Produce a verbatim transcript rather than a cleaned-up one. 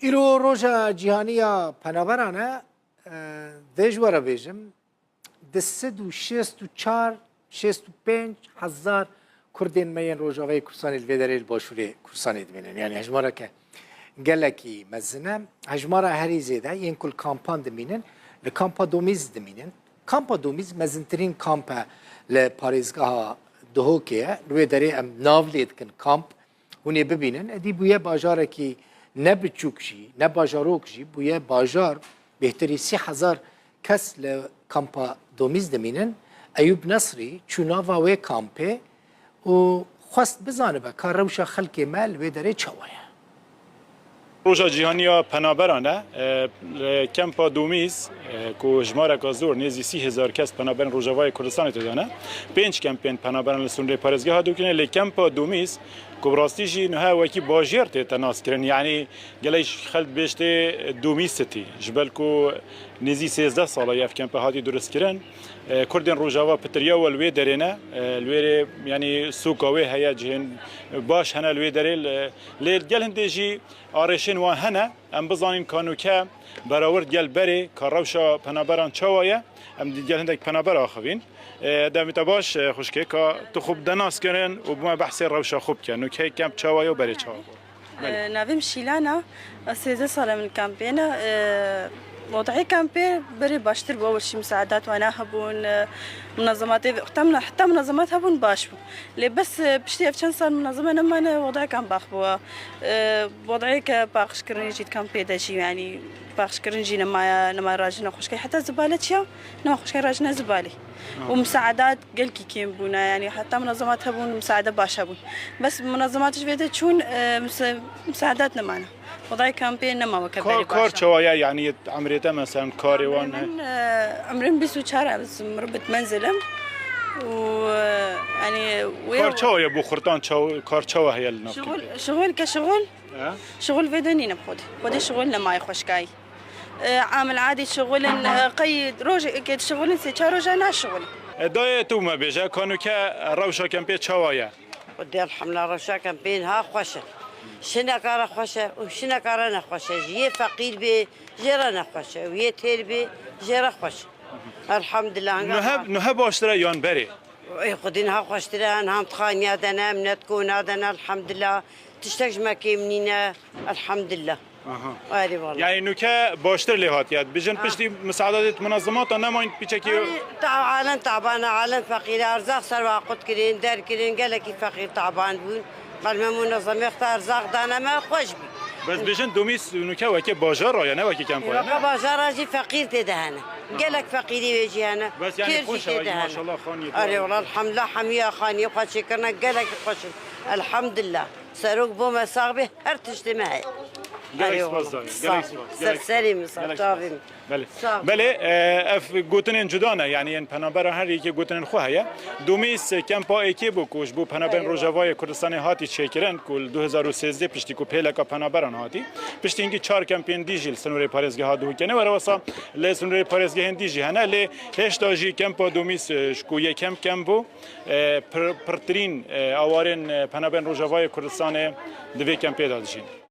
Îro roja cîhanî ya penaberan e, e, dê ji we re bêjim, di sed û şêst û çar, şêst û pênc hezar Kurdên me yên Rojavayê Kurdistanê li vê derê li Başûrê Kurdistanê dimînin. Yanî hejmareke gelekî mezin e. Hejmara herî zêde yên ku li kampan dimînin, li kampa Domîz dimînin. Kampa Domîz mezintirîn kamp e li parêzgeha Duhokê ye. Li wê derê em nav lê dikin kamp. Hûn ê bibînin, êdî bûye bajarekî ne biçûk jî, ne bajarok jî, bûye bajar, bêhtirî sî hezar kes li kampa Domîz dimînin. Eyûb Nesrî çû nava wê kampê û xwest bizanibe ka rewşa xelkê me li wê derê çawa ye. Roja Cîhanî ya Penaberan e. E, li Kempa Domîz, e, ku hejmareka zor, nêzî sî hezar kes penaberên Rojavayê Kurdistanê tê de ne. Pênc kempên penaberan li sînorê parêzgeha Duhokê ne, lê Kempa Domîz, ku bi rastî jî niha wekî bajêr tête naskirin, yanî gelek xelk dibêjtê Domîz City, ji ber ku nêzî sêzdeh sala ye ev kempe hatî duristkirin. E, Kurdên Rojava pitiriya we li wê derê ne, e, li wê rê, yanî sûka wê heye, cihên baş hene li wê derê, li, lê gel hindê jî arêşên wan hene. Em bizanîn ka nûke berawird gel berê, ka rewşa penaberan çawa ye, em digel hindek penaber axivîn. E, demê te baş, e, xwişkê, ka tu xwe bide naskirin û bi me behsê rewşa xwe bike. Nûke kemp çawa ye û berê çawa bû? Belê. E, navê min Şîlan e. Ez sêzdeh sal e min kampê ne. E, wezîyetê kampê berê baştir bû. Ewil jî misaedat wana hebûn, e, munazematê, heta muna-, heta munazemat hebûn baş bû. Lê bes, e, piştî ev çend sal munazeme nemane, wezîyetê kamp baş bû. E, wezîyetê ke paqijkirinê jî di kampê de jî, yanî paqijkirin jî nemaye, nemaye rajine xwişkê. Heta zibale çiya, nema xwişkê rajine zibalê. Aha. Û misaedat gelkî kêm bûne, yanî heta munazemat hebûn, misaede baş hebûn. Bes munazemat ji vê de çûn, e, misa-, misaedat nemane. Wezîyetê kampê nema weke berê baş e. Kar çawa ye, yanî emrê te, mesela, karê wan? Emrê min, e, emrê min bîst û çar e, ez mirbit menzil im. Û, e, yanî wê... Kar çawa ye bo xurtan, çaw-, kar çawa heye li nav kampê? Şixul, şixul ke şixul, he? Şixul vê de nîne bi xwedê. Xwedê şixul nemaye xweşkayî. E, amil adî şixulin, e, qey rojekê dişixulin, sê çar roja naşixulin. E, dayê tu me bêje, ka nûke rewşa kampê çawa ye? Xwedê elhamdulillah, rewşa kampê niha xweş e. Şineka re xweş e û şineka re nexweş e. Ji yê feqîr bê, jê re nexweş e. Û yê têr bê, jê re xweş e. Elhamdulillah, hanga... Nuhe, nuhe baştir e yan berê? Ê, xwedî niha xweştir e, niha em di xaniya de ne, em ne di kona de ne, elhamdulillah. Tiştek ji me kêm nîne, elhamdulillah. Aha. Erê wala. Yanî nûke baştir lê hatiye. Dibêjin, ha, piştî misaedatê di munazemata nemayîn piçekî. Erê, ta-, alem taban e, alem feqîr e, erzaq ser wa qut kirin, der kirin, gelekî feqîr taban bûn. Bel me munazemê xwe erzaq dane me, xweş bî. Bes dibêjin Domîz nûke wekî bajar e, ne wekî kemp e, ne? Weke bajara jî feqîr tê de hene. Gelek feqîrî wê jî hene. Bes yanî xweş e, tê de hene. Maşallah, xaniyê... Erê wala, elhamdulillah, hemiya xaniyê xwe çêkirine, gelek xweş in. Elhamdulillah. Serok bo me sax be, her tiştê me heye. Gelek spas dayê, gelek spas. Ser serê min, sağ ol, çavê min. Belê. Sağ ol. Belê, e, ev gotinên cuda ne, yanî yên penabera her yekê gotinên xwe heye. Domîz kempa êkê bû ku ji bo penaberên Rojavayê Kurdistanê hatî çêkirin, ku li du hezar û sêzdeh piştî ku pêleka penaberan hatî. Piştî hingî çar kempên dî jî li sînorê parêzgeha Duhokê ne, were wesa li sînorê parêzgehên dî jî hene, lê hêşta jî kempa Domîz, e, ji ku yekem kemp bû, e, pir-, pirtirîn, e, awarên, e, penaberên Rojavayê Kurdistanê di vê kempê de dijîn.